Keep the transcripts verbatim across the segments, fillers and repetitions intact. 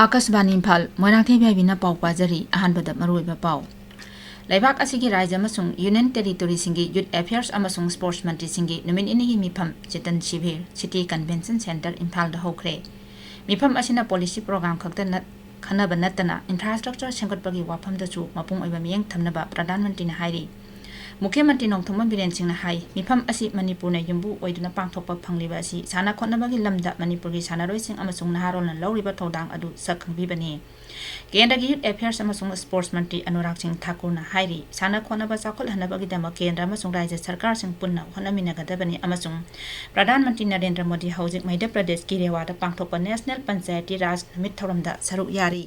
ꯑꯥꯀꯥꯁꯕꯥꯅꯤ ꯏꯝꯐꯥꯜ, ꯃꯣꯏꯔꯥꯡꯊꯦꯝ ꯌꯥꯏꯕꯤꯅ ꯄꯥꯎ ꯄꯥꯖꯔꯤ꯫ ꯑꯍꯥꯟꯕꯗ ꯃꯔꯨꯑꯣꯏꯕ ꯄꯥꯎ꯫ ꯂꯩꯕꯥꯛ ꯑꯁꯤꯒꯤ ꯔꯥꯖ꯭ꯌ ꯑꯃꯁꯨꯡ ꯌꯨꯅꯤꯌꯟ ꯇꯦꯔꯤꯇꯣꯔꯤꯁꯤꯡꯒꯤ ꯌꯨꯊ ꯑꯦꯐꯤꯌꯔꯁ ꯑꯃꯁꯨꯡ ꯁ꯭ꯄꯣꯔꯠꯁ ꯃꯟꯇ꯭ꯔꯤꯁꯤꯡꯒꯤ ꯅꯨꯃꯤꯠ ꯅꯤꯅꯤꯒꯤ ꯃꯤꯐꯝ ꯆꯤꯟꯇꯟ ꯁꯤꯕꯤꯔ ꯁꯤꯇꯤ ꯀꯟꯚꯦꯟꯁꯟ ꯁꯦꯟꯇꯔ ꯏꯝꯐꯥꯜꯗ ꯍꯧꯈ꯭ꯔꯦ꯫ ꯃꯤꯐꯝ ꯑꯁꯤꯅ ꯄꯣꯂꯤꯁꯤ ꯄ꯭ꯔꯣꯒ꯭ꯔꯥꯝ ꯈꯛꯇ ꯅꯠ-, ꯈꯟꯅꯕ ꯅꯠꯇꯅ ꯏꯟꯐ꯭ꯔꯥꯁ꯭ꯇ꯭ꯔꯛꯆꯔ ꯁꯦꯝꯒꯠꯄꯒꯤ ꯋꯥꯐꯝꯗꯁꯨ ꯃꯄꯨꯡ ꯑꯣꯏꯕ ꯃꯤꯠꯌꯦꯡ ꯊꯝꯅꯕ ꯄ꯭ꯔꯙꯥꯟ ꯃꯟꯇ꯭ꯔꯤꯅ ꯍꯥꯏꯔꯤ꯫ ꯃꯨꯈ꯭ꯌ ꯃꯟꯇ꯭ꯔꯤ ꯅꯣꯡꯊꯣꯝꯕꯝ ꯕꯤꯔꯦꯟ ꯁꯤꯡꯅ ꯍꯥꯏ, ꯃꯤꯐꯝ ꯑꯁꯤ ꯃꯅꯤꯄꯨꯔꯅ ꯌꯨꯝꯕꯨ ꯑꯣꯏꯗꯨꯅ ꯄꯥꯡꯊꯣꯛꯄ ꯐꯪꯂꯤꯕ ꯑꯁꯤ ꯁꯥꯟꯅ ꯈꯣꯠꯅꯕꯒꯤ ꯂꯝꯗ ꯃꯅꯤꯄꯨꯔꯒꯤ ꯁꯥꯟꯅꯔꯣꯏꯁꯤꯡ ꯑꯃꯁꯨꯡ ꯅꯍꯥꯔꯣꯜꯅ ꯂꯧꯔꯤꯕ ꯊꯧꯗꯥꯡ ꯑꯗꯨ ꯁꯛ ꯈꯪꯕꯤꯕꯅꯤ꯫ ꯀꯦꯟꯗ꯭ꯔꯒꯤ ꯌꯨꯊ ꯑꯦꯐꯤꯌꯔꯁ ꯑꯃꯁꯨꯡ ꯁ꯭ꯄꯣꯔꯠꯁ ꯃꯟꯇ꯭ꯔꯤ ꯑꯅꯨꯔꯥꯒ ꯁꯤꯡ ꯊꯥꯀꯨꯔꯅ ꯍꯥꯏꯔꯤ, ꯁꯥꯟꯅ ꯈꯣꯠꯅꯕ ꯆꯥꯎꯈꯠꯍꯟꯅꯕꯒꯤꯗꯃꯛ ꯀꯦꯟꯗ꯭ꯔ ꯑꯃꯁꯨꯡ ꯔꯥꯖ꯭ꯌ ꯁꯔꯀꯥꯔꯁꯤꯡ ꯄꯨꯟꯅ ꯍꯣꯠꯅꯃꯤꯟꯅꯒꯗꯕꯅꯤ ꯑꯃꯁꯨꯡ ꯄ꯭ꯔꯙꯥꯟ ꯃꯟꯇ꯭ꯔꯤ ꯅꯔꯦꯟꯗ꯭ꯔ ꯃꯣꯗꯤ ꯍꯧꯖꯤꯛ ꯃꯙ꯭ꯌ ꯄ꯭ꯔꯗꯦꯁꯀꯤ ꯔꯦꯋꯥꯗ ꯄꯥꯡꯊꯣꯛꯄ ꯅꯦꯁꯅꯦꯜ ꯄꯟꯆꯥꯌꯇꯤ ꯔꯥꯖ ꯅꯨꯃꯤꯠ ꯊꯧꯔꯝꯗ ꯁꯔꯨꯛ ꯌꯥꯔꯤ꯫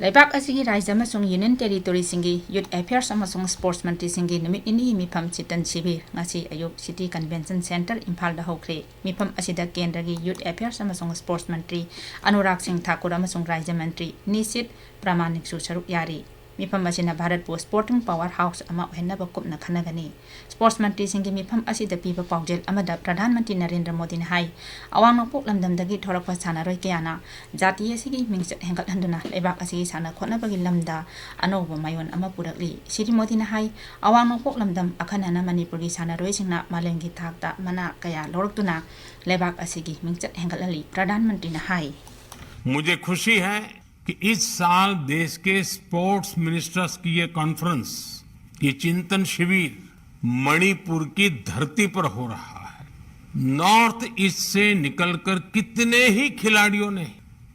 ꯂꯩꯕꯥꯛ ꯑꯁꯤꯒꯤ ꯔꯥꯖ꯭ꯌ ꯑꯃꯁꯨꯡ ꯌꯨꯅꯤꯌꯟ ꯇꯦꯔꯤꯇꯣꯔꯤꯁꯤꯡꯒꯤ ꯌꯨꯊ ꯑꯦꯐꯤꯌꯔꯁ ꯑꯃꯁꯨꯡ ꯁ꯭ꯄꯣꯔꯠꯁ ꯃꯟꯇ꯭ꯔꯤꯁꯤꯡꯒꯤ ꯅꯨꯃꯤꯠ ꯅꯤꯅꯤꯒꯤ ꯃꯤꯐꯝ ꯆꯤꯟꯇꯟ ꯁꯤꯕꯤꯔ ꯉꯁꯤ ꯑꯌꯨꯛ ꯁꯤꯇꯤ ꯀꯟꯚꯦꯟꯁꯟ ꯁꯦꯟꯇꯔ ꯏꯝꯐꯥꯜꯗ ꯍꯧꯈ꯭ꯔꯦ꯫ ꯃꯤꯐꯝ ꯑꯁꯤꯗ ꯀꯦꯟꯗ꯭ꯔꯒꯤ ꯌꯨꯊ ꯑꯦꯐꯤꯌꯔꯁ ꯑꯃꯁꯨꯡ ꯁ꯭ꯄꯣꯔꯠꯁ ꯃꯟꯇ꯭ꯔꯤ ꯑꯅꯨꯔꯥꯒ ꯁꯤꯡ ꯊꯥꯀꯨꯔ ꯑꯃꯁꯨꯡ ꯔꯥꯖ꯭ꯌ ꯃꯟꯇ꯭ꯔꯤ ꯅꯤꯁꯤꯠ ꯄ꯭ꯔꯥꯃꯥꯅꯤꯛꯁꯨ ꯁꯔꯨꯛ ꯌꯥꯔꯤ꯫ ꯃꯤꯐꯝ ꯑꯁꯤꯅ ꯚꯥꯔꯠꯄꯨ ꯁ꯭ꯄꯣꯔꯇꯤꯡ ꯄꯥꯋꯔ ꯍꯥꯎꯁ ꯑꯃ ꯑꯣꯏꯍꯟꯅꯕ ꯀꯨꯞꯅ ꯈꯟꯅꯒꯅꯤ꯫ ꯁ꯭ꯄꯣꯔꯠꯁ ꯃꯟꯇ꯭ꯔꯤꯁꯤꯡꯒꯤ ꯃꯤꯐꯝ ꯑꯁꯤꯗ ꯄꯤꯕ ꯄꯥꯎꯖꯦꯜ ꯑꯃꯗ ꯄ꯭ꯔꯙꯥꯟ ꯃꯟꯇ꯭ꯔꯤ ꯅꯔꯦꯟꯗ꯭ꯔ ꯃꯣꯗꯤꯅ ꯍꯥꯏ, ꯑꯋꯥꯡ ꯅꯣꯡꯄꯣꯛ ꯂꯝꯗꯝꯗꯒꯤ ꯊꯣꯔꯛꯄ ꯁꯥꯟꯅꯔꯣꯏ ꯀꯌꯥꯅ ꯖꯥꯇꯤ ꯑꯁꯤꯒꯤ ꯃꯤꯡꯆꯠ ꯍꯦꯟꯒꯠꯍꯟꯗꯨꯅ ꯂꯩꯕꯥꯛ ꯑꯁꯤꯒꯤ ꯁꯥꯟꯅ ꯈꯣꯠꯅꯕꯒꯤ ꯂꯝꯗ ꯑꯅꯧꯕ ꯃꯌꯣꯟ ꯑꯃ ꯄꯨꯔꯛꯂꯤ꯫ ꯁ꯭ꯔꯤ ꯃꯣꯗꯤꯅ ꯍꯥꯏ, ꯑꯋꯥꯡ ꯅꯣꯡꯄꯣꯛ ꯂꯝꯗꯝ ꯑꯈꯟꯅꯅ ꯃꯅꯤꯄꯨꯔꯒꯤ ꯁꯥꯟꯅꯔꯣꯏꯁꯤꯡꯅ ꯃꯥꯂꯦꯝꯒꯤ ꯊꯥꯛꯇ ꯃꯅꯥ ꯀꯌꯥ ꯂꯧꯔꯛꯇꯨꯅ ꯂꯩꯕꯥꯛ ꯑꯁꯤꯒꯤ ꯃꯤꯡꯆꯠ ꯍꯦꯟꯒꯠꯍꯜꯂꯤ꯫ ꯄ꯭ꯔꯙꯥꯟ ꯃꯟꯇ꯭ꯔꯤꯅ ꯍꯥꯏ, मुझे खुशी है कि इस साल देश के स्पोर्ट्स मिनिस्टर्स की ये कॉन्फ्रेंस, ये चिंतन शिविर मणिपुर की धरती पर हो रहा है। नॉर्थ ईस्ट से निकलकर कितने ही खिलाड़ियों ने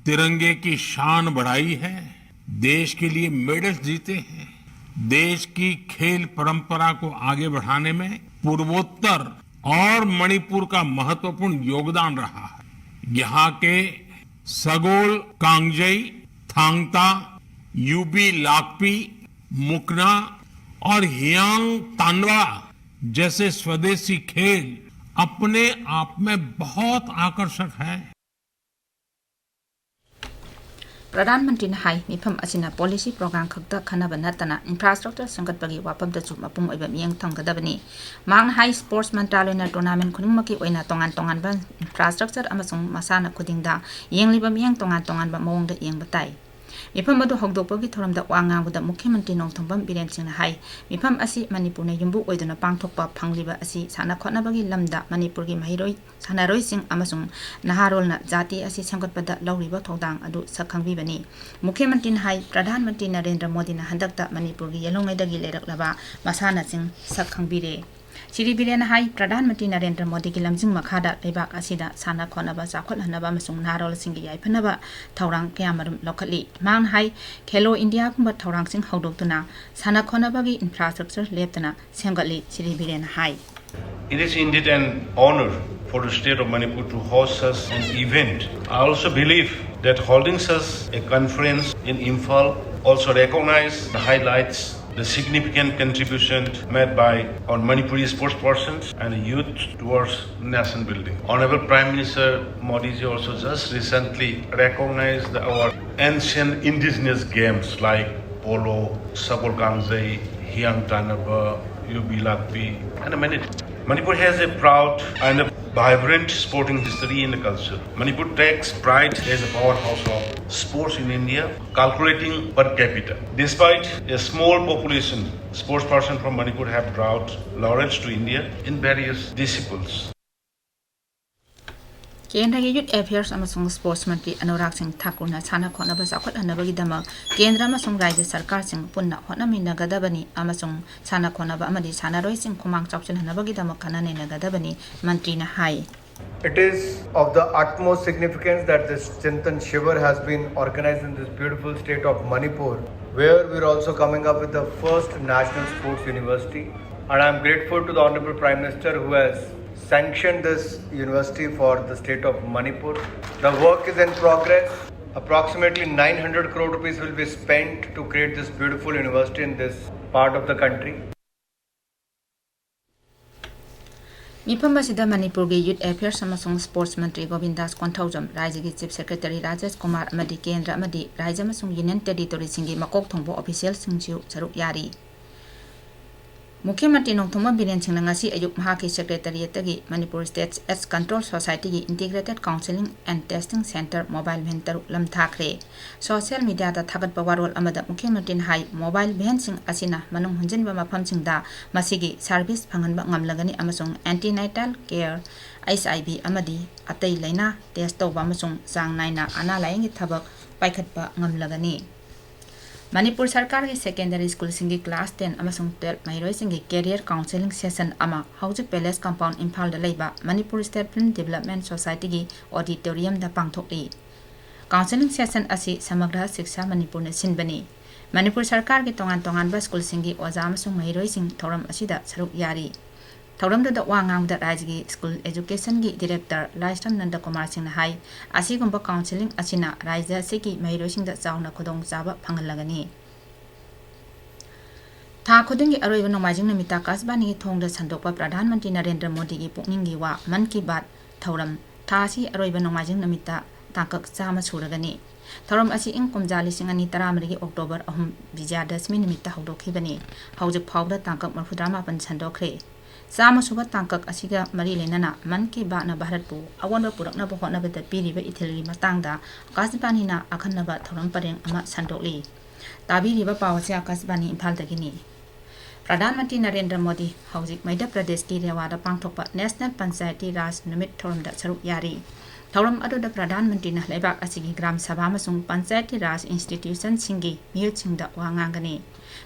तिरंगे की शान बढ़ाई है, देश के लिए मेडल्स जीते हैं। देश की खेल परंपरा को आगे बढ़ाने में पूर्वोत्तर और मणिपुर का महत्वपूर्ण योगदान रहा है। यहाँ के सगोल कांगजेई, थांगता, यूबी लाकपी, मुकना और हियांग तांडवा जैसे स्वदेशी खेल अपने आप में बहुत आकर्षक है। ꯄ꯭ꯔꯙꯥꯟ ꯃꯟꯇ꯭ꯔꯤꯅ ꯍꯥꯏ, ꯃꯤꯐꯝ ꯑꯁꯤꯅ policy program ꯈꯛꯇ ꯈꯟꯅꯕ ꯅꯠꯇꯅ infrastructure ꯁꯦꯝꯒꯠꯄꯒꯤ ꯋꯥꯐꯝꯗꯁꯨ ꯃꯄꯨꯡ ꯑꯣꯏꯕ ꯃꯤꯠꯌꯦꯡ ꯊꯝꯒꯗꯕꯅꯤ꯫ ꯃꯍꯥꯛꯅ ꯍꯥꯏ, sports ꯃꯟꯇ꯭ꯔꯥꯂꯌꯅ tournament ꯈꯨꯗꯤꯡꯃꯛꯀꯤ ꯑꯣꯏꯅ ꯇꯣꯉꯥꯟ ꯇꯣꯉꯥꯟꯕ infrastructure ꯑꯃꯁꯨꯡ ꯃꯁꯥꯟꯅ ꯈꯨꯗꯤꯡꯗ ꯌꯦꯡꯂꯤꯕ ꯃꯤꯠꯌꯦꯡ ꯇꯣꯉꯥꯟ ꯇꯣꯉꯥꯟꯕ ꯃꯑꯣꯡꯗ ꯌꯦꯡꯕ ꯇꯥꯏ꯫ ꯃꯤꯐꯝ ꯑꯗꯨ ꯍꯧꯗꯣꯛꯄꯒꯤ ꯊꯧꯔꯝꯗ ꯋꯥ ꯉꯥꯡꯕꯗ ꯃꯨꯈ꯭ꯌ ꯃꯟꯇ꯭ꯔꯤ ꯅꯣꯡꯊꯣꯝꯕꯝ ꯕꯤꯔꯦꯟ ꯁꯤꯡꯅ ꯍꯥꯏ, ꯃꯤꯐꯝ ꯑꯁꯤ ꯃꯅꯤꯄꯨꯔꯅ ꯌꯨꯝꯕꯨ ꯑꯣꯏꯗꯨꯅ ꯄꯥꯡꯊꯣꯛꯄ ꯐꯪꯂꯤꯕ ꯑꯁꯤ ꯁꯥꯟꯅ ꯈꯣꯠꯅꯕꯒꯤ ꯂꯝꯗ ꯃꯅꯤꯄꯨꯔꯒꯤ ꯃꯍꯩꯔꯣꯏ ꯁꯥꯟꯅꯔꯣꯏꯁꯤꯡ ꯑꯃꯁꯨꯡ ꯅꯍꯥꯔꯣꯜꯅ ꯖꯥꯇꯤ ꯑꯁꯤ ꯁꯦꯝꯒꯠꯄꯗ ꯂꯧꯔꯤꯕ ꯊꯧꯗꯥꯡ ꯑꯗꯨ ꯁꯛ ꯈꯪꯕꯤꯕꯅꯤ꯫ ꯃꯨꯈ꯭ꯌ ꯃꯟꯇ꯭ꯔꯤꯅ ꯍꯥꯏ, ꯄ꯭ꯔꯙꯥꯟ ꯃꯟꯇ꯭ꯔꯤ ꯅꯔꯦꯟꯗ꯭ꯔ ꯃꯣꯗꯤꯅ ꯍꯟꯗꯛꯇ ꯃꯅꯤꯄꯨꯔꯒꯤ ꯌꯦꯜꯍꯧꯉꯩꯗꯒꯤ ꯂꯩꯔꯛꯂꯕ ꯃꯁꯥꯟꯅꯁꯤꯡ ꯁꯛ ꯈꯪꯕꯤꯔꯦ꯫ ꯁ꯭ꯔꯤ ꯕꯤꯔꯦꯟꯅ ꯍꯥꯏ, ꯄ꯭ꯔꯙꯥꯟ ꯃꯟꯇ꯭ꯔꯤ ꯅꯔꯦꯟꯗ꯭ꯔ ꯃꯣꯗꯤꯒꯤ ꯂꯝꯖꯤꯡ ꯃꯈꯥꯗ ꯂꯩꯕꯥꯛ ꯑꯁꯤꯗ ꯁꯥꯟꯅ ꯈꯣꯠꯅꯕ ꯆꯥꯎꯈꯠꯍꯟꯅꯕ ꯑꯃꯁꯨꯡ ꯅꯍꯥꯔꯣꯜꯁꯤꯡꯒꯤ ꯌꯥꯏꯐꯅꯕ ꯊꯧꯔꯥꯡ ꯀꯌꯥꯃꯔꯨꯝ ꯂꯧꯈꯠꯂꯤ꯫ ꯃꯍꯥꯛꯅ ꯍꯥꯏ, ꯈꯦꯂꯣ ꯏꯟꯗꯤꯌꯥꯒꯨꯝꯕ ꯊꯧꯔꯥꯡꯁꯤꯡ ꯍꯧꯗꯣꯛꯇꯨꯅ ꯁꯥꯟꯅ ꯈꯣꯠꯅꯕꯒꯤ infrastructure ꯂꯦꯞꯇꯅ ꯁꯦꯝꯒꯠꯂꯤ, ꯁ꯭ꯔꯤ ꯕꯤꯔꯦꯟꯅ ꯍꯥꯏ꯫ It is indeed an honor for the state of Manipur to host such an event. I also believe that holding such a conference in Imphal also recognize the highlights the significant contribution made by our Manipuri sports persons and youth towards nation building. Honorable Prime Minister Modi ji also just recently recognized our ancient indigenous games like polo, sabol kangzei, hiang tanaba, yubi lakpi, and many. Manipur has a proud and a vibrant sporting history and culture. Manipur takes pride as a powerhouse of sports in India, calculating per capita. Despite a small population, sports persons from Manipur have brought laurels to India in various disciplines. ꯀꯦꯟꯗ꯭ꯔꯒꯤ Youth Affairs ꯑꯃꯁꯨꯡ Sports ꯃꯟꯇ꯭ꯔꯤ ꯑꯅꯨꯔꯥꯒ ꯁꯤꯡ ꯊꯥꯀꯨꯔꯅ ꯁꯥꯟꯅ ꯈꯣꯠꯅꯕ ꯆꯥꯎꯈꯠꯍꯟꯅꯕꯒꯤꯗꯃꯛ ꯀꯦꯟꯗ꯭ꯔ ꯑꯃꯁꯨꯡ ꯔꯥꯖ꯭ꯌ ꯁꯔꯀꯥꯔꯁꯤꯡ ꯄꯨꯟꯅ ꯍꯣꯠꯅꯃꯤꯟꯅꯒꯗꯕꯅꯤ ꯑꯃꯁꯨꯡ ꯁꯥꯟꯅ ꯈꯣꯠꯅꯕ ꯑꯃꯗꯤ ꯁꯥꯟꯅꯔꯣꯏꯁꯤꯡ ꯈꯨꯃꯥꯡ ꯆꯥꯎꯁꯤꯟꯍꯟꯅꯕꯒꯤꯗꯃꯛ ꯈꯟꯅ ꯅꯩꯅꯒꯗꯕꯅꯤ, ꯃꯟꯇ꯭ꯔꯤꯅ ꯍꯥꯏ꯫ It is of the utmost significance that this Chintan Shivir has been organized in this beautiful state of Manipur, where we're also coming up with the first National Sports University. And I'm grateful to the Honorable Prime Minister who has sanctioned this university for the state of Manipur. The work is in progress. Approximately nine hundred crore rupees will be spent to create this beautiful university in this part of the country. ꯃꯤꯐꯝ ꯑꯁꯤꯗ ꯃꯅꯤꯄꯨꯔꯒꯤ Youth Affairs ꯑꯃꯁꯨꯡ Sports ꯃꯟꯇ꯭ꯔꯤ ꯒꯣꯕꯤꯟꯗꯥꯁ ꯀꯣꯟꯊꯧꯖꯝ, ꯔꯥꯖ꯭ꯌꯒꯤ Chief Secretary Rajesh Kumar ꯑꯃꯗꯤ ꯀꯦꯟꯗ꯭ꯔ ꯑꯃꯗꯤ ꯔꯥꯖ꯭ꯌ ꯑꯃꯁꯨꯡ Union Territoryꯁꯤꯡꯒꯤ ꯃꯀꯣꯛ ꯊꯣꯡꯕ officialꯁꯤꯡꯁꯨ ꯁꯔꯨꯛ ꯌꯥꯔꯤ꯫ ꯃꯨꯈ꯭ꯌ ꯃꯟꯇ꯭ꯔꯤ ꯅꯣꯡꯊꯣꯝꯕꯝ ꯕꯤꯔꯦꯟ ꯁꯤꯡꯅ ꯉꯁꯤ ꯑꯌꯨꯛ ꯃꯍꯥꯛꯀꯤ Secretariatꯇꯒꯤ Manipur State AIDS Control Societyꯒꯤ Integrated Counselling and Testing Center mobile van ꯇꯔꯨꯛ ꯂꯝ ꯊꯥꯈ꯭ꯔꯦ꯫ Social mediaꯗ ꯊꯥꯒꯠꯄ ꯋꯥꯔꯣꯜ ꯑꯃꯗ ꯃꯨꯈ꯭ꯌ ꯃꯟꯇ꯭ꯔꯤꯅ ꯍꯥꯏ, mobile vanꯁꯤꯡ ꯑꯁꯤꯅ ꯃꯅꯨꯡ ꯍꯨꯟꯖꯤꯟꯕ ꯃꯐꯝꯁꯤꯡꯗ ꯃꯁꯤꯒꯤ service ꯐꯪꯍꯟꯕ ꯉꯝꯂꯒꯅꯤ ꯑꯃꯁꯨꯡ antenatal care, HIV ꯑꯃꯗꯤ ꯑꯇꯩ ꯂꯥꯏꯅꯥ test ꯇꯧꯕ ꯑꯃꯁꯨꯡ ꯆꯥꯡ ꯅꯥꯏꯅ ꯑꯅꯥ ꯂꯥꯌꯦꯡꯒꯤ ꯊꯕꯛ ꯄꯥꯏꯈꯠꯄ ꯉꯝꯂꯒꯅꯤ꯫ ꯃꯅꯤꯄꯨꯔ ꯁꯔꯀꯥꯔꯒꯤ secondary schoolꯁꯤꯡꯒꯤ class ten ꯑꯃꯁꯨꯡ twelve ꯃꯍꯩꯔꯣꯏꯁꯤꯡꯒꯤ career counselling session ꯑꯃ ꯍꯧꯖꯤꯛ Palace Compound ꯏꯝꯐꯥꯜꯗ ꯂꯩꯕ Manipur State Film Development Societyꯒꯤ auditoriumꯗ ꯄꯥꯡꯊꯣꯛꯂꯤ꯫ Counselling session ꯑꯁꯤ ꯁꯃꯒ꯭ꯔ ꯁꯤꯛꯁꯥ ꯃꯅꯤꯄꯨꯔꯅ ꯁꯤꯟꯕꯅꯤ꯫ ꯃꯅꯤꯄꯨꯔ ꯁꯔꯀꯥꯔꯒꯤ ꯇꯣꯉꯥꯟ ꯇꯣꯉꯥꯟꯕ schoolꯁꯤꯡꯒꯤ ꯑꯣꯖꯥ ꯑꯃꯁꯨꯡ ꯃꯍꯩꯔꯣꯏꯁꯤꯡ ꯊꯧꯔꯝ ꯑꯁꯤꯗ ꯁꯔꯨꯛ ꯌꯥꯔꯤ꯫ ꯊꯧꯔꯝꯗꯨꯗ ꯋꯥ ꯉꯥꯡꯕꯗ ꯔꯥꯖ꯭ꯌꯒꯤ school educationꯒꯤ director ꯂꯥꯏꯁ꯭ꯔꯝ ꯅꯟꯗꯀꯨꯃꯥꯔ ꯁꯤꯡꯅ ꯍꯥꯏ, ꯑꯁꯤꯒꯨꯝꯕ counselling ꯑꯁꯤꯅ ꯔꯥꯖ꯭ꯌ ꯑꯁꯤꯒꯤ ꯃꯍꯩꯔꯣꯏꯁꯤꯡꯗ ꯆꯥꯎꯅ ꯈꯨꯗꯣꯡꯆꯥꯕ ꯐꯪꯍꯜꯂꯒꯅꯤ꯫ ꯊꯥ ꯈꯨꯗꯤꯡꯒꯤ ꯑꯔꯣꯏꯕ ꯅꯣꯡꯃꯥꯏꯖꯤꯡ ꯅꯨꯃꯤꯠꯇ ꯑꯀꯥꯁꯕꯥꯅꯤꯒꯤ ꯊꯣꯡꯗ ꯁꯟꯗꯣꯛꯄ ꯄ꯭ꯔꯙꯥꯟ ꯃꯟꯇ꯭ꯔꯤ ꯅꯔꯦꯟꯗ꯭ꯔ ꯃꯣꯗꯤꯒꯤ ꯄꯨꯛꯅꯤꯡꯒꯤ ꯋꯥ ꯃꯟ ꯀꯤ ꯕꯥꯠ ꯊꯧꯔꯝ ꯊꯥ ꯑꯁꯤ ꯑꯔꯣꯏꯕ ꯅꯣꯡꯃꯥꯏꯖꯤꯡ ꯅꯨꯃꯤꯠꯇ ꯇꯥꯡꯀꯛ ꯆꯥꯝꯃ ꯁꯨꯔꯒꯅꯤ꯫ ꯊꯧꯔꯝ ꯑꯁꯤ ꯏꯪ ꯀꯨꯝꯖꯥ ꯂꯤꯁꯤꯡ ꯑꯅꯤ ꯇꯔꯥꯃꯔꯤꯒꯤ October ꯑꯍꯨꯝ ꯕꯤꯖꯌꯗꯁꯃꯤ ꯅꯨꯃꯤꯠꯇ ꯍꯧꯗꯣꯛꯈꯤꯕꯅꯤ꯫ ꯍꯧꯖꯤꯛ ꯐꯥꯎꯕꯗ ꯇꯥꯡꯀꯛ ꯃꯔꯤꯐꯨꯇꯔꯥꯃꯥꯄꯟ ꯁꯟꯗꯣꯛꯈ꯭ꯔꯦ꯫ ꯆꯥꯝꯃ ꯁꯨꯕ ꯇꯥꯡꯀꯛ ꯑꯁꯤꯒ ꯃꯔꯤ ꯂꯩꯅꯅ ꯃꯟ ꯀꯤ ꯕꯥꯠꯅ ꯚꯥꯔꯠꯄꯨ ꯑꯑꯣꯟꯕ ꯄꯨꯔꯛꯅꯕ ꯍꯣꯠꯅꯕꯗ ꯄꯤꯔꯤꯕ ꯏꯊꯤꯜꯒꯤ ꯃꯇꯥꯡꯗ ꯑꯀꯥꯁꯕꯥꯅꯤꯅ ꯑꯈꯟꯅꯕ ꯊꯧꯔꯝ ꯄꯔꯦꯡ ꯑꯃ ꯁꯟꯗꯣꯛꯂꯤ꯫ ꯇꯥꯕꯤꯔꯤꯕ ꯄꯥꯎ ꯑꯁꯤ ꯑꯀꯥꯁꯕꯥꯅꯤ ꯏꯝꯐꯥꯜꯗꯒꯤꯅꯤ꯫ ꯄ꯭ꯔꯙꯥꯟ ꯃꯟꯇ꯭ꯔꯤ ꯅꯔꯦꯟꯗ꯭ꯔ ꯃꯣꯗꯤ ꯍꯧꯖꯤꯛ ꯃꯙ꯭ꯌ ꯄ꯭ꯔꯗꯦꯁꯀꯤ ꯔꯦꯋꯥꯗ ꯄꯥꯡꯊꯣꯛꯄ National Panchayati Raj ꯅꯨꯃꯤꯠ ꯊꯧꯔꯝꯗ ꯁꯔꯨꯛ ꯌꯥꯔꯤ꯫ ꯊꯧꯔꯝ ꯑꯗꯨꯗ ꯄ꯭ꯔꯙꯥꯟ ꯃꯟꯇ꯭ꯔꯤꯅ ꯂꯩꯕꯥꯛ ꯑꯁꯤꯒꯤ ꯒ꯭ꯔꯥꯝ ꯁꯚꯥ ꯑꯃꯁꯨꯡ ꯄꯟꯆꯥꯌꯇꯤ ꯔꯥꯖ institutionꯁꯤꯡꯒꯤ ꯃꯤꯍꯨꯠꯁꯤꯡꯗ ꯋꯥ ꯉꯥꯡꯒꯅꯤ꯫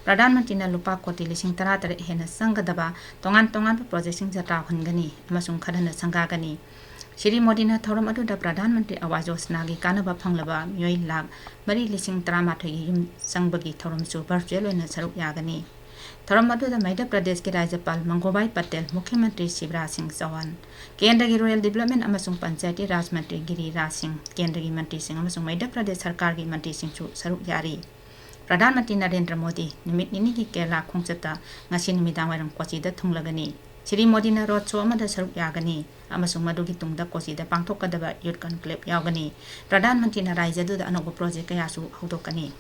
ꯄ꯭ꯔꯙꯥꯟ ꯃꯟꯇ꯭ꯔꯤꯅ ꯂꯨꯄꯥ ꯀꯣꯇꯤ ꯂꯤꯁꯤꯡ ꯇꯔꯥꯇꯔꯦꯠ ꯍꯦꯟꯅ ꯆꯪꯒꯗꯕ ꯇꯣꯉꯥꯟ ꯇꯣꯉꯥꯟꯕ projectꯁꯤꯡ ꯆꯔꯥ ꯍꯨꯟꯒꯅꯤ ꯑꯃꯁꯨꯡ ꯈꯔꯅ ꯁꯪꯒꯥꯒꯅꯤ꯫ ꯁ꯭ꯔꯤ ꯃꯣꯗꯤꯅ ꯊꯧꯔꯝ ꯑꯗꯨꯗ ꯄ꯭ꯔꯙꯥꯟ ꯃꯟꯇ꯭ꯔꯤ ꯑꯋꯥꯁ ꯌꯣꯖꯅꯥꯒꯤ ꯀꯥꯟꯅꯕ ꯐꯪꯂꯕ ꯃꯤꯑꯣꯏ ꯂꯥꯈ ꯃꯔꯤ ꯂꯤꯁꯤꯡ ꯇꯔꯥꯃꯥꯊꯣꯏꯒꯤ ꯌꯨꯝ ꯆꯪꯕꯒꯤ ꯊꯧꯔꯝꯁꯨ virtual ꯑꯣꯏꯅ ꯁꯔꯨꯛ ꯌꯥꯒꯅꯤ꯫ ꯊꯧꯔꯝ ꯑꯗꯨꯗ ꯃꯙ꯭ꯌ ꯄ꯭ꯔꯗꯦꯁꯀꯤ ꯔꯥꯖ꯭ꯌꯄꯥꯜ ꯃꯪꯒꯨꯕꯥꯏ ꯄꯇꯦꯜ, ꯃꯨꯈ꯭ꯌ ꯃꯟꯇ꯭ꯔꯤ ꯁꯤꯕꯔꯥꯖ ꯁꯤꯡ ꯆꯧꯍꯥꯟ, ꯀꯦꯟꯗ꯭ꯔꯒꯤ Rural Development ꯑꯃꯁꯨꯡ ꯄꯟꯆꯥꯌꯇꯤ ꯔꯥꯖ ꯃꯟꯇ꯭ꯔꯤ ꯒꯤꯔꯤꯔꯥꯖ ꯁꯤꯡ, ꯀꯦꯟꯗ꯭ꯔꯒꯤ ꯃꯟꯇ꯭ꯔꯤꯁꯤꯡ ꯑꯃꯁꯨꯡ ꯃꯙ꯭ꯌ ꯄ꯭ꯔꯗꯦꯁ ꯁꯔꯀꯥꯔꯒꯤ ꯃꯟꯇ꯭ꯔꯤꯁꯤꯡꯁꯨ ꯁꯔꯨꯛ ꯌꯥꯔꯤ꯫ ꯄ꯭ꯔꯙꯥꯟ ꯃꯟꯇ꯭ꯔꯤ ꯅꯔꯦꯟꯗ꯭ꯔ ꯃꯣꯗꯤ ꯅꯨꯃꯤꯠ ꯅꯤꯅꯤꯒꯤ ꯀꯦꯔꯂꯥ ꯈꯣꯡꯆꯠꯇ ꯉꯁꯤ ꯅꯨꯃꯤꯗꯥꯡꯋꯥꯏꯔꯝ ꯀꯣꯆꯤꯗ ꯊꯨꯡꯂꯒꯅꯤ꯫ ꯁ꯭ꯔꯤ ꯃꯣꯗꯤꯅ ꯔꯣꯗ ꯁꯣ ꯑꯃꯗ ꯁꯔꯨꯛ ꯌꯥꯒꯅꯤ ꯑꯃꯁꯨꯡ ꯃꯗꯨꯒꯤ ꯇꯨꯡꯗ ꯀꯣꯆꯤꯗ ꯄꯥꯡꯊꯣꯛꯀꯗꯕ ꯌꯨꯊ ꯀꯟꯀ꯭ꯂꯦꯕ ꯌꯥꯎꯒꯅꯤ꯫ ꯄ꯭ꯔꯙꯥꯟ ꯃꯟꯇ꯭ꯔꯤꯅ ꯔꯥꯖ꯭ꯌ ꯑꯗꯨꯗ ꯑꯅꯧꯕ ꯄ꯭ꯔꯣꯖꯦꯛ ꯀꯌꯥꯁꯨ ꯍꯧꯗꯣꯛꯀꯅꯤ꯫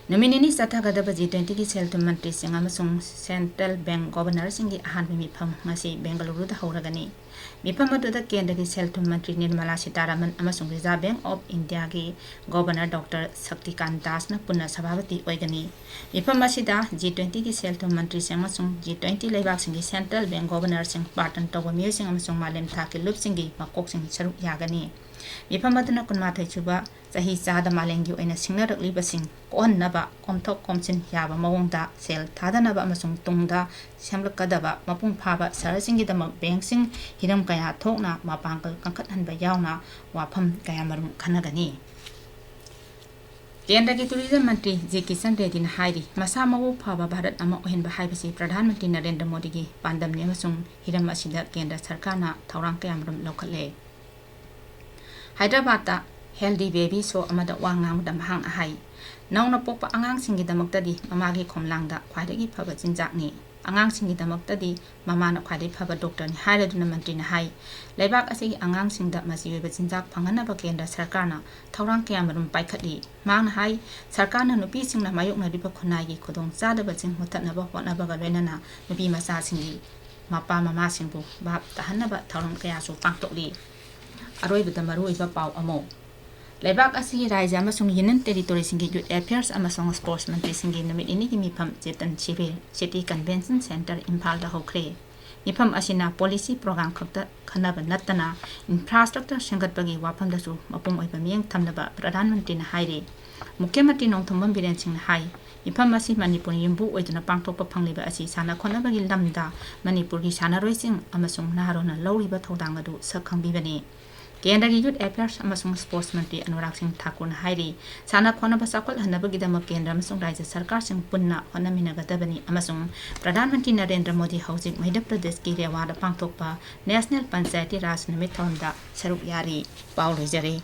ꯅꯨꯃꯤꯠ ꯅꯤꯅꯤ ꯆꯠꯊꯒꯗꯕ ꯖꯤ ꯇ꯭ꯋꯦꯟꯇꯤꯒꯤ ꯁꯦꯜ ꯊꯨꯝ ꯃꯟꯇ꯭ꯔꯤꯁꯤꯡ ꯑꯃꯁꯨꯡ ꯁꯦꯟꯇ꯭ꯔꯦꯜ ꯕꯦꯡꯛ ꯒꯣꯚꯔꯅꯔꯁꯤꯡꯒꯤ ꯑꯍꯥꯟꯕ ꯃꯤꯐꯝ ꯉꯁꯤ ꯕꯦꯡꯒꯂꯨꯔꯨꯗ ꯍꯧꯔꯒꯅꯤ꯫ ꯃꯤꯐꯝ ꯑꯗꯨꯗ ꯀꯦꯟꯗ꯭ꯔꯒꯤ ꯁꯦꯜ ꯊꯨꯝ ꯃꯟꯇ꯭ꯔꯤ ꯅꯤꯔꯃꯂꯥ ꯁꯤꯇꯥꯔꯥꯃꯟ ꯑꯃꯁꯨꯡ ꯔꯤꯖꯥꯔꯚ ꯕꯦꯡꯛ ꯑꯣꯐ ꯏꯟꯗꯤꯌꯥꯒꯤ ꯒꯣꯚꯔꯅꯔ ꯗꯣꯛꯇꯔ ꯁꯛꯇꯤꯀꯥꯟ ꯗꯥꯁꯅ ꯄꯨꯟꯅ ꯁꯚꯥꯄꯇꯤ ꯑꯣꯏꯒꯅꯤ꯫ ꯃꯤꯐꯝ ꯑꯁꯤꯗ ꯖꯤ ꯇ꯭ꯋꯦꯟꯇꯤꯒꯤ ꯁꯦꯜ ꯊꯨꯝ ꯃꯟꯇ꯭ꯔꯤꯁꯤꯡ ꯑꯃꯁꯨꯡ ꯖꯤ ꯇ꯭ꯋꯦꯟꯇꯤ ꯂꯩꯕꯥꯛꯁꯤꯡꯒꯤ ꯁꯦꯟꯇ꯭ꯔꯦꯜ ꯕꯦꯡꯛ ꯒꯣꯚꯔꯅꯔꯁꯤꯡ, ꯄꯥꯔꯇꯟ ꯇꯧꯕ ꯃꯤꯑꯣꯏꯁꯤꯡ ꯑꯃꯁꯨꯡ ꯃꯥꯂꯦꯝ ꯊꯥꯛꯀꯤ ꯂꯨꯞꯁꯤꯡꯒꯤ ꯃꯀꯣꯛꯁꯤꯡ ꯁꯔꯨꯛ ꯌꯥꯒꯅꯤ꯫ ꯃꯤꯐꯝ ꯑꯗꯨꯅ ꯀꯨꯟꯃꯥꯊꯣꯏ ꯁꯨꯕ ꯆꯍꯤ ꯆꯥꯗ ꯃꯥꯂꯦꯝꯒꯤ ꯑꯣꯏꯅ ꯁꯤꯡꯅꯔꯛꯂꯤꯕꯁꯤꯡ ꯀꯣꯛꯍꯟꯅꯕ, ꯀꯣꯝꯊꯣꯛ ꯀꯣꯝꯁꯤꯟ ꯌꯥꯕ ꯃꯑꯣꯡꯗ ꯁꯦꯜ ꯊꯥꯗꯅꯕ ꯑꯃꯁꯨꯡ ꯇꯨꯡꯗ ꯁꯦꯝꯂꯛꯀꯗꯕ ꯃꯄꯨꯡ ꯐꯥꯕ ꯁꯍꯔꯁꯤꯡꯒꯤꯗꯃꯛ ꯕꯦꯡꯛꯁꯤꯡ ꯍꯤꯔꯝ ꯀꯌꯥ ꯊꯣꯛꯅ ꯃꯄꯥꯡꯒꯜ ꯀꯟꯈꯠꯍꯟꯕ ꯌꯥꯎꯅ ꯋꯥꯐꯝ ꯀꯌꯥꯃꯔꯨꯝ ꯈꯟꯅꯒꯅꯤ꯫ ꯀꯦꯟꯗ꯭ꯔꯒꯤ ꯇꯨꯔꯤꯖꯝ ꯃꯟꯇ꯭ꯔꯤ ꯖꯤ ꯀꯤꯁꯟ ꯔꯦꯗꯗꯤꯅ ꯍꯥꯏꯔꯤ, ꯃꯁꯥ ꯃꯎ ꯐꯕ ꯚꯥꯔꯠ ꯑꯃ ꯑꯣꯏꯍꯟꯕ ꯍꯥꯏꯕꯁꯤ ꯄ꯭ꯔꯙꯥꯟ ꯃꯟꯇ꯭ꯔꯤ ꯅꯔꯦꯟꯗ꯭ꯔ ꯃꯣꯗꯤꯒꯤ ꯄꯥꯟꯗꯝꯅꯤ ꯑꯃꯁꯨꯡ ꯍꯤꯔꯝ ꯑꯁꯤꯗ ꯀꯦꯟꯗ꯭ꯔ ꯁꯔꯀꯥꯔꯅ ꯊꯧꯔꯥꯡ ꯀꯌꯥꯃꯔꯨꯝ ꯂꯧꯈꯠꯂꯦ꯫ ꯍꯥꯏꯗ꯭ꯔꯕꯥꯗꯇ Healthy Baby Show ꯑꯃꯗ ꯋꯥ ꯉꯥꯡꯕꯗ ꯃꯍꯥꯛꯅ ꯍꯥꯏ, ꯅꯧꯅ ꯄꯣꯛꯄ ꯑꯉꯥꯡꯁꯤꯡꯒꯤꯗꯃꯛꯇꯗꯤ ꯃꯃꯥꯒꯤ ꯈꯣꯝꯂꯥꯡꯗ ꯈ꯭ꯋꯥꯏꯗꯒꯤ ꯐꯕ ꯆꯤꯟꯖꯥꯛꯅꯤ꯫ ꯑꯉꯥꯡꯁꯤꯡꯒꯤꯗꯃꯛꯇꯗꯤ ꯃꯃꯥꯅ ꯈ꯭ꯋꯥꯏꯗꯒꯤ ꯐꯕ ꯗꯣꯛꯇꯔꯅꯤ ꯍꯥꯏꯔꯗꯨꯅ ꯃꯟꯇ꯭ꯔꯤꯅ ꯍꯥꯏ, ꯂꯩꯕꯥꯛ ꯑꯁꯤꯒꯤ ꯑꯉꯥꯡꯁꯤꯡꯗ ꯃꯆꯤ ꯑꯣꯏꯕ ꯆꯤꯟꯖꯥꯛ ꯐꯪꯍꯟꯅꯕ ꯀꯦꯟꯗ꯭ꯔ ꯁꯔꯀꯥꯔꯅ ꯊꯧꯔꯥꯡ ꯀꯌꯥꯃꯔꯨꯝ ꯄꯥꯏꯈꯠꯂꯤ꯫ ꯃꯍꯥꯛꯅ ꯍꯥꯏ, ꯁꯔꯀꯥꯔꯅ ꯅꯨꯄꯤꯁꯤꯡꯅ ꯃꯥꯌꯣꯛꯅꯔꯤꯕ ꯈꯨꯟꯅꯥꯏꯒꯤ ꯈꯨꯗꯣꯡꯆꯥꯗꯕꯁꯤꯡ ꯃꯨꯠꯊꯠꯅꯕ ꯍꯣꯠꯅꯕꯒ ꯂꯣꯏꯅꯅ ꯅꯨꯄꯤ ꯃꯆꯥꯁꯤꯡꯒꯤ ꯃꯄꯥ ꯃꯃꯥꯁꯤꯡꯕꯨ ꯚꯥꯞ ꯇꯥꯍꯟꯅꯕ ꯊꯧꯔꯝ ꯀꯌꯥꯁꯨ ꯄꯥꯡꯊꯣꯛꯂꯤ꯫ ꯑꯔꯣꯏꯕꯗ ꯃꯔꯨꯑꯣꯏꯕ ꯄꯥꯎ ꯑꯃ꯫ ꯂꯩꯕꯥꯛ ꯑꯁꯤꯒꯤ ꯔꯥꯖ꯭ꯌ ꯑꯃꯁꯨꯡ ꯌꯨꯅꯤꯌꯟ ꯇꯦꯔꯤꯇꯣꯔꯤꯁꯤꯡꯒꯤ ꯌꯨꯊ ꯑꯦꯐꯤꯌꯔꯁ ꯑꯃꯁꯨꯡ ꯁ꯭ꯄꯣꯔꯠꯁ ꯃꯟꯇ꯭ꯔꯤꯁꯤꯡꯒꯤ ꯅꯨꯃꯤꯠ ꯅꯤꯅꯤꯒꯤ ꯃꯤꯐꯝ ꯆꯦꯇꯟ ꯁꯤꯕꯤꯔ ꯁꯤꯇꯤ ꯀꯟꯚꯦꯟꯁꯟ ꯁꯦꯟꯇꯔ ꯏꯝꯐꯥꯜꯗ ꯍꯧꯈ꯭ꯔꯦ꯫ ꯃꯤꯐꯝ ꯑꯁꯤꯅ ꯄꯣꯂꯤꯁꯤ ꯄ꯭ꯔꯣꯒ꯭ꯔꯥꯝ ꯈꯛꯇ ꯈꯟꯅꯕ ꯅꯠꯇꯅ ꯏꯟꯐ꯭ꯔꯥꯁ꯭ꯇ꯭ꯔꯛꯆꯔ ꯁꯦꯝꯒꯠꯄꯒꯤ ꯋꯥꯐꯝꯗꯁꯨ ꯃꯄꯨꯡ ꯑꯣꯏꯕ ꯃꯤꯠꯌꯦꯡ ꯊꯝꯅꯕ ꯄ꯭ꯔꯙꯥꯟ ꯃꯟꯇ꯭ꯔꯤꯅ ꯍꯥꯏꯔꯤ꯫ ꯃꯨꯈ꯭ꯌ ꯃꯟꯇ꯭ꯔꯤ ꯅꯣꯡꯊꯣꯝꯕꯝ ꯕꯤꯔꯦꯟ ꯁꯤꯡꯅ ꯍꯥꯏ, ꯃꯤꯐꯝ ꯑꯁꯤ ꯃꯅꯤꯄꯨꯔ ꯌꯨꯝꯕꯨ ꯑꯣꯏꯗꯨꯅ ꯄꯥꯡꯊꯣꯛꯄ ꯐꯪꯂꯤꯕ ꯑꯁꯤ ꯁꯥꯟꯅ ꯈꯣꯠꯅꯕꯒꯤ ꯂꯝꯗ ꯃꯅꯤꯄꯨꯔꯒꯤ ꯁꯥꯟꯅꯔꯣꯏꯁꯤꯡ ꯑꯃꯁꯨꯡ ꯅꯍꯥꯔꯣꯜꯅ ꯂꯧꯔꯤꯕ ꯊꯧꯗꯥꯡ ꯑꯗꯨ ꯁꯛ ꯈꯪꯕꯤꯕꯅꯤ꯫ ꯀꯦꯟꯗ꯭ꯔꯒꯤ ꯌꯨꯊ ꯑꯦꯐꯤꯌꯔꯁ ꯑꯃꯁꯨꯡ ꯁ꯭ꯄꯣꯔꯠꯁ ꯃꯟꯇ꯭ꯔꯤ ꯑꯅꯨꯔꯥꯒ ꯁꯤꯡ ꯊꯥꯀꯨꯔꯅ ꯍꯥꯏꯔꯤ, ꯁꯥꯟꯅ ꯈꯣꯠꯅꯕ ꯆꯥꯎꯈꯠꯍꯟꯅꯕꯒꯤꯗꯃꯛ ꯀꯦꯟꯗ꯭ꯔ ꯑꯃꯁꯨꯡ ꯔꯥꯖ꯭ꯌ ꯁꯔꯀꯥꯔꯁꯤꯡ ꯄꯨꯟꯅ ꯍꯣꯠꯅꯃꯤꯟꯅꯒꯗꯕꯅꯤ ꯑꯃꯁꯨꯡ ꯄ꯭ꯔꯙꯥꯟ ꯃꯟꯇ꯭ꯔꯤ ꯅꯔꯦꯟꯗ꯭ꯔ ꯃꯣꯗꯤ ꯍꯧꯖꯤꯛ ꯃꯙ꯭ꯌ ꯄ꯭ꯔꯗꯦꯁꯀꯤ ꯔꯦꯋꯥꯗ ꯄꯥꯡꯊꯣꯛꯄ ꯅꯦꯁꯅꯦꯜ ꯄꯟꯆꯥꯌꯇꯤ ꯔꯥꯖ ꯅꯨꯃꯤꯠ ꯊꯧꯔꯝꯗ ꯁꯔꯨꯛ ꯌꯥꯔꯤ꯫ ꯄꯥꯎ ꯂꯣꯏꯖꯔꯦ꯫